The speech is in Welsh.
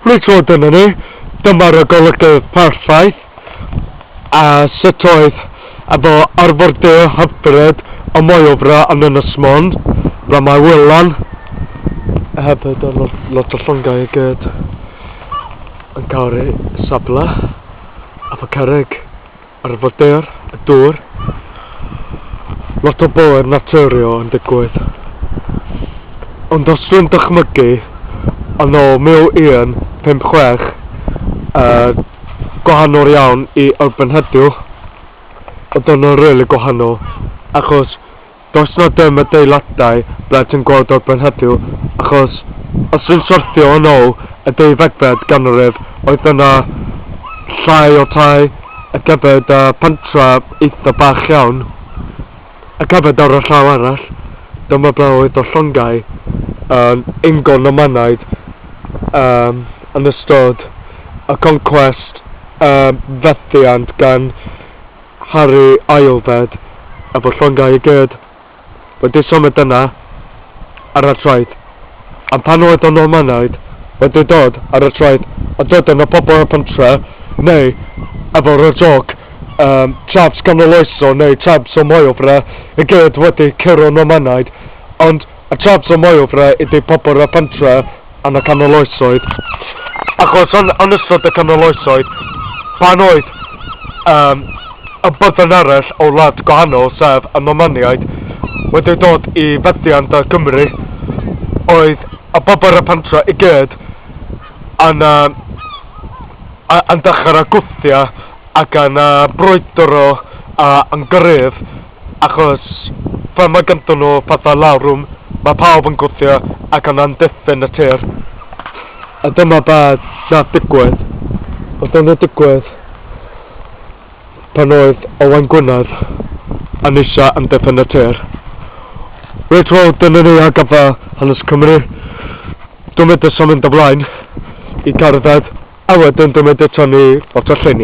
Reit, wel dyna ni. Dyma'r golygydd perffaith. A sut oedd efo arfordir hyfryd y Moelfre yn Ynys Môn, ble mae Wylan. A hefyd yn lot o llongau i gyd yn cael eu safle efo cerrig arfordir, y dŵr. Lot o boer naturiol yn digwydd. Ond os dwi'n dychmygu, yn ôl 1156, gwahanol iawn i erbyn heddiw, oedd o'n rili gwahanol, achos does 'na dim adeiladau ble ti'n gweld erbyn heddiw, achos os dwi'n syrthio yn ôl y deuddegfed ganrif, oedd yna llai o tai ac hefyd pentre eitha bach iawn. Ac hefyd ar y llaw arall, dyma ble oedd y llongau yn Ingo Normannaidd yn ystod y concwest fethiant gan Harri Ailfed efo llongau i gyd wedi symud yna ar y traeth. A pan oedd y Normaniaid wedi dod ar y traeth a dod yna pobl y pentre neu efo'r y joc chaps canoloesol neu chaps o Moelfre i gyd wedi curo Normaniaid, ond y chaps o Moelfre ydy pobl y pentre yn y canol oesoedd. Achos yn ystod y canol oesoedd, pan oedd y byddin arall o wlad gwahanol, sef y Normaniaid, wedi dod i feddiant y Cymru, oedd y bobl y pentre i gyd yn dechrau gwthio ac yn brwydro yn gryf, achos pan mae ganddyn nhw pethau lawr, mae pawb yn gwthio ac yn amddiffyn y tir. A dyma beth nath digwydd. Oedd o'n digwydd pan oedd Owain Gwynedd yn eisiau amddiffyn y tir. Reit, wel, dyna ni ar gyfer hanes Cymru. Dwi'n mynd i symud ymlaen i cerdded, a wedyn dwi'n mynd i tynnu lot o lluniau.